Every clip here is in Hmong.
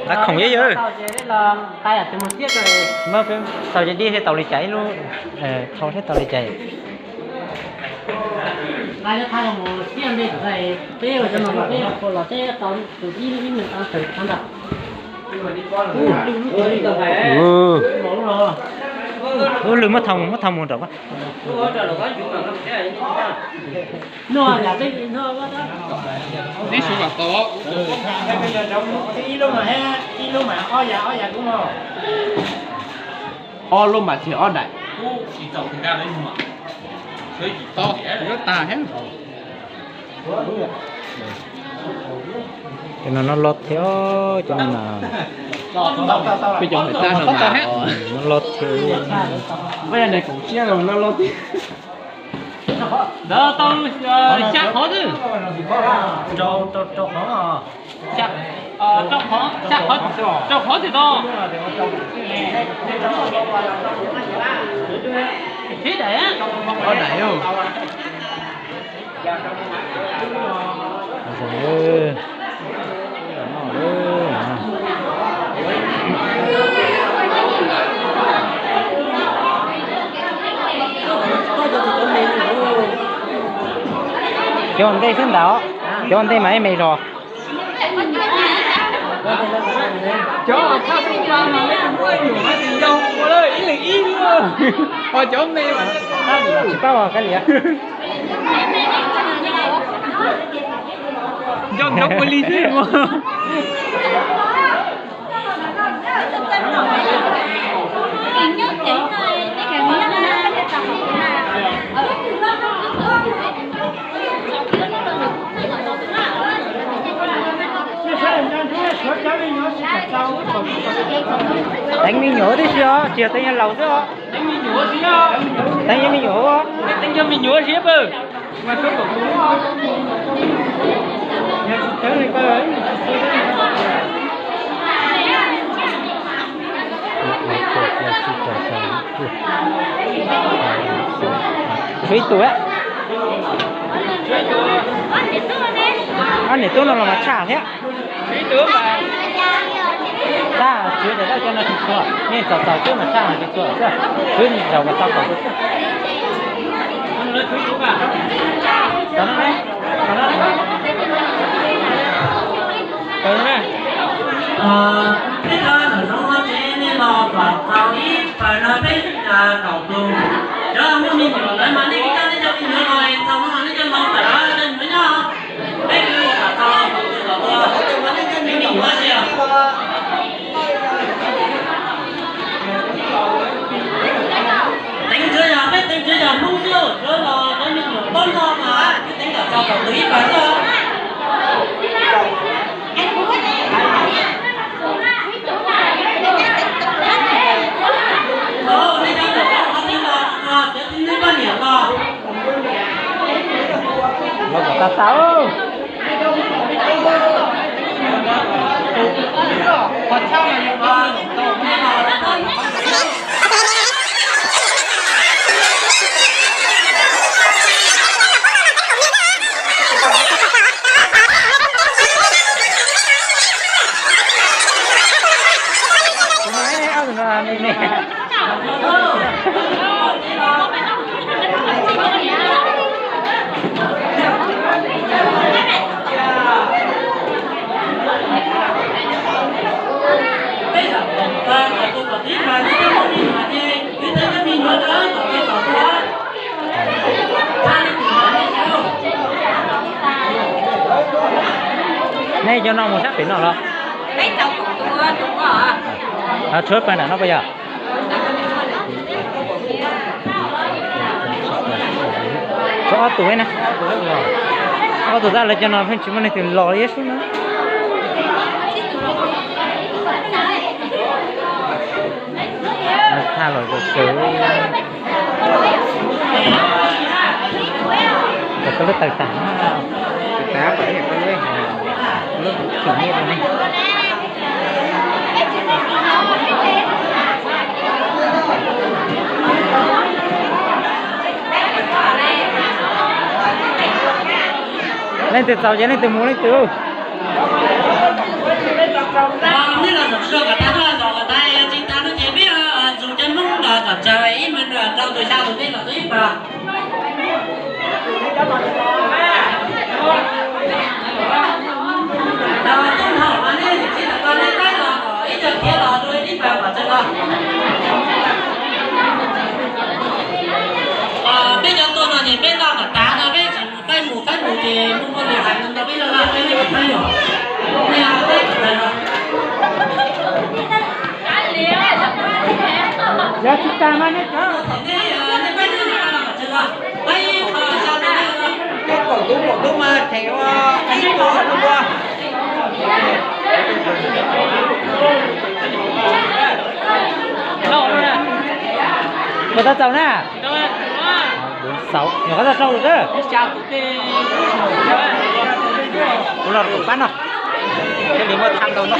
Tab khoom yog yog. Tau ces dib thiab tau li cas ib lub, thau thiab tau li cas. Ub, lwm muab thau mus, muab thau mus rau. Ob lub mas thiaj ob daim. Tag thiab. Cov no no loj thiab, cov no no. Peb cov hais tag no mas no loj thiab. Ntawd tau xya qhov xwb. Rau, rau, rau qhov. Xya, rau qhov, xya qhov, rau qhov twg tau. Ib daim, ob daim. Cov ntej xwb ntag, cov ntej mas ib me zog. Cov thaj xub pas mas leej twg muab nyuam hais tias yog ua lawm ib leeg ib lawm. Ho cov me mas tsis paub os, kab liam. Nco ntsoov ua li xwb. Teev me nyuam tib si os, tsis yog teev yawg laus xwb os. Teev yog me nyuam, teev yog me nyuam siab pawg. Tshuav ib tug, ob niam tub no los mas tshaj thiab. Tag, tshuav cov dab cov no tsis tshua, nej txaus txaus xwb mas tshaj tsis tshua xwb, twb zaum mas tau kaum tus xwb. Peb cov ntawm zoov no ces nej los kom txaus ib pawg no peb kaum tus. Cov muaj me nyuam ntawd mas nej coj nej cov me nyuam los, txaus no nej coj los tawm cov nyuam nyob. Peb kwv ua kom txaus tus tus los ua, peb me nyuam ua si os. Teev tsuav yog peb teev tsuav yog Hmoob xwb, tsuav los cov me nyuam paub noj mas twb teev kom txaus kaum tus ib pawg xwb. Los kom tag tag. Nej cov no mus sab pem no los? Tshuav pawg nram no puas yog? Tshuav ob tug na. Ob tug tab lawv cov no pheej tsis muaj leej twg los li sub na. Thaj los zoo kawg. Kom koj lub tawm tag. Leej twg txaus ces leej twg mus leej twg. Peb cov tuaj no ces peb noj kom tas no, peb tsis mus faib mus faib mus ces muaj muaj lwm hais no peb noj peb mus faib os. Yog tsis tas mas nej cov, peb kaum tub kaum tub mas theem ua ib tuas ua. Puas tau txaus na? Bốn sáu, nyuam qhuav tau rau lawm. Kuv los kuv pab no. Thiaj li muaj tham ntau no.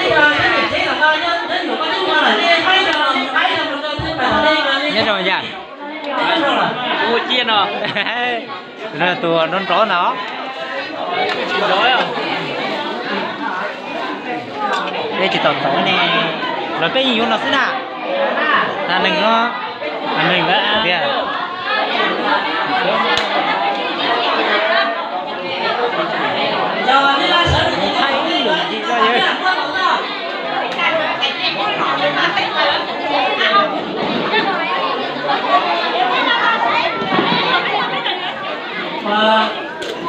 Nyob zoo yam. Ua ciaj no. Tus nrov nrov no. Peb tsis tau ntxov ne. Los peb yeej yuav no xwb na. Neeg no, neeg tiag.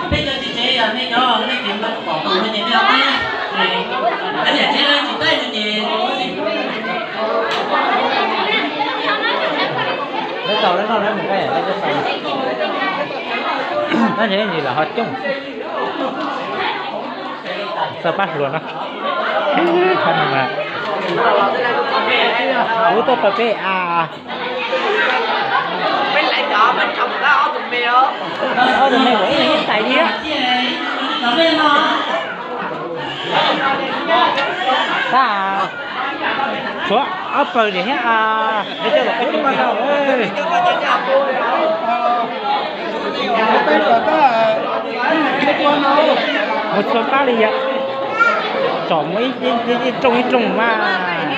Peb cov txiv tsev yog nej cov leej twg pom tus no ces nej ho pab, pab niam tsev tsis tau no ces lawv tau lawv noj lawv mus, peb cov tau, pab niam tsev los ho coob. Xav pab hluas no. Kuv tuaj pab peb a. Ob tug me ua ib leeg ib tais thiab. Tag, tshuav ob pawg li thiab. Mus txhua pab li yom. Tsom mus ib rooj ib rooj mas.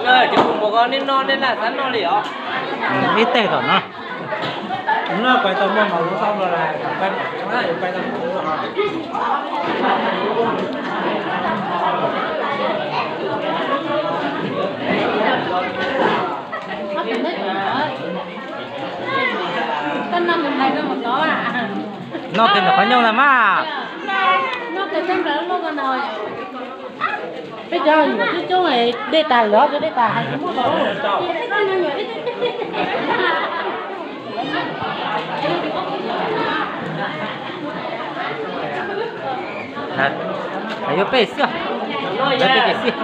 Ces kuv mus ko nej noj nej laj xav noj li os. Ib teg tom no. Noj kiag ntawm qhov nyuj ntag mas. Peb cov nyuam coob coob dej tas lawm, dej tas hais tsis muaj. Yuav peb xwb, peb xwb.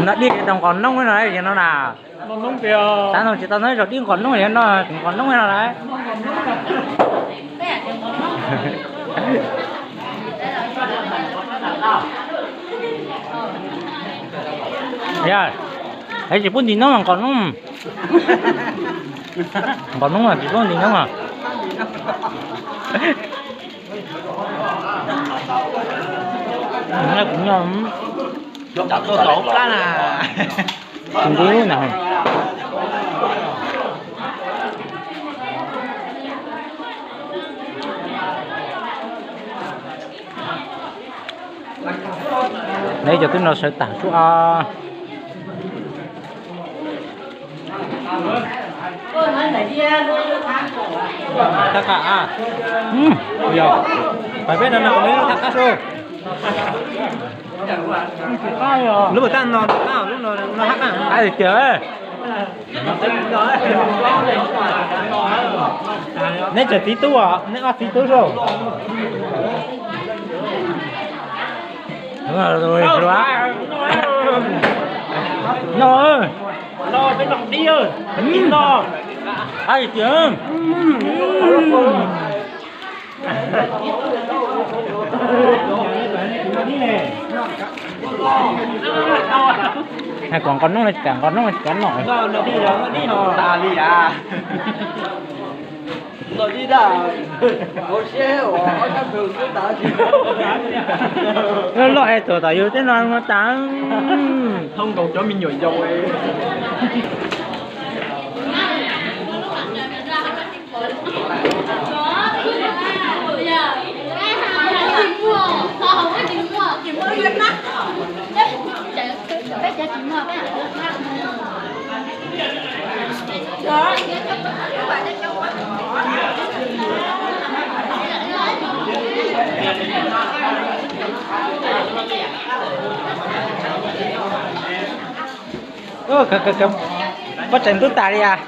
No dib tau nqos noob no no na. Tav no tsis tau no zaum dib nqos noob no, nqos noob no lawm. Yog, es tsis pub ntim noob nqos noob. Nqos noob tsis pub ntim noob. Kuv nyob, tau tau plab na. Tsis ntub na. Neb cov twb no sawv tag sub os. Thaj qab, yog, pais peb no no, lub thaj qab sub. Lub puas tab no, lub no, no hab qab tiag. Neb tseem txiv tub os, neb ob txiv tub sub. No, no, peb no dib, no, hais tias, hais kom nqos noob no tsis kam, nqos noob no tsis kam noj. Loj loj es tuam tom yus tej no no tas. Thoob nkaus cov me nyuam yaus. Pob tsaig ntub tas li as.